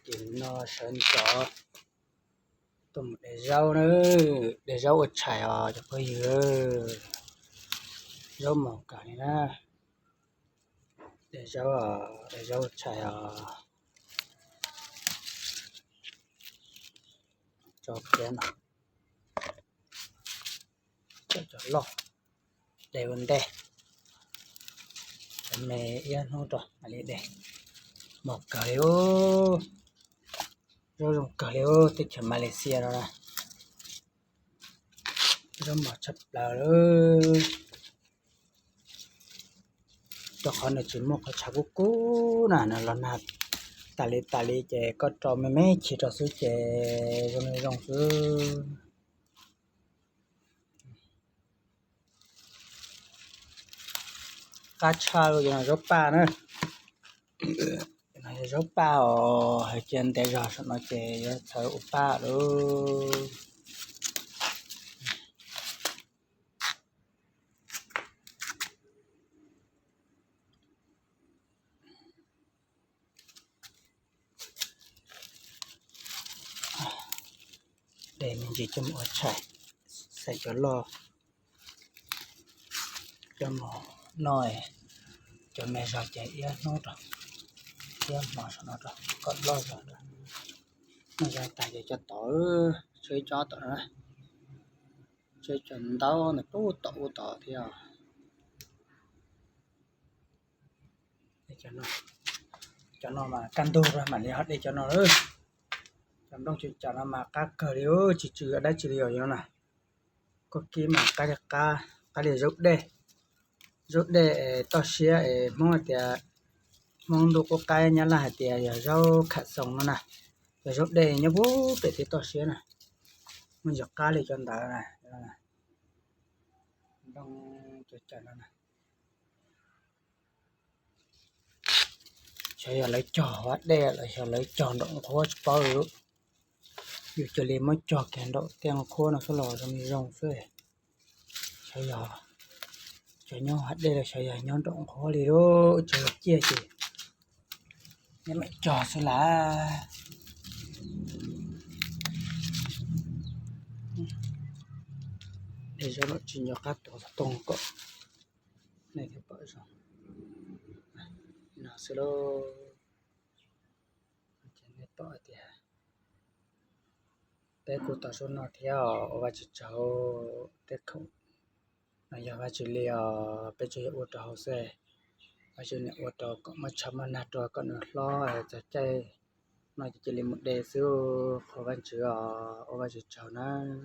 Ces no sawv ntxov tuaj mus de zaub na, de zaub ua tshais os cov phooj ywg. Zaub mos kawg li na, de zaub, de zaub ua tshais os. Tso kiag no, cov loj de ua ntej, cov me ib hnub rau mam li de. Mos kawg li, zaub zoo kawg li teb chaws Malaysia no na. Zaub mos tshaj plaws li. Rau qhov nws tsis muaj qhov tshav kub kub na, nws los nag tas li tas li ces koj rau me me chim rau xwb ces zoo li zoo xwb. Qab tshaj li yog zaub paj na. Yog zaub paj os, hais cia ntev zog saum no ces yuav txhawv ua paj lawm. De me ntsis coj mus ua tshais, xaiv cov loj coj mus noj, cov me zog ces ib hnub rau, ib hmo saum no rau kom loj zog. Noj zog tas ces coj tod, tshuav ib co tom no, tshuav ib co ntau ntawm pub tom ub tod thiab. Cov no mas kaj ntug mam li ho de cov no. Cov nplooj cua cas no mas qab kawg li, tsis tsw dab tsi li os no na. Koj kib mas qab li qab, qab li zaub dej. Zaub dej es toj siab es Hmoob hais tias, Hmoob ntuj qub qab Nyab Laj hais tias yog zaub kham xoos no na. Yog zaub dej nyob pem tej toj siab na, muaj ntsis qab li cov ntawd na. Nplooj cua cas no na. Xyov yog lawv cog ua dej los xyov lawv cog nraum nqhuab tsis paub li. Yus cia li muab cog kiag nraum tej nqhuab no xwb los zoo li zoo xwb. Xyov yog cov nyob ua dej los xyov yog nyob nraum nqhuab li lauj, tsuas yog ciaj ces neb mam cog xwb lawm. De zaub los tsis nco qab tuav xov tooj kom nej thiaj pom zoo. No xwb lauj. Ces nej pom tias peb kuj tau zaub noj thiab os, ua Vajtswv tsaug. Tej khoom no yog Vajtswv li os, peb tsuas yog ua rau haus xwb. Vajtswv niam ua rau kom muaj tshav muaj nag rau kom nws hlob txog caij no ces cia li mus de xwb, qhuas Vajtswv os, ua Vajtswv tsaug nawb.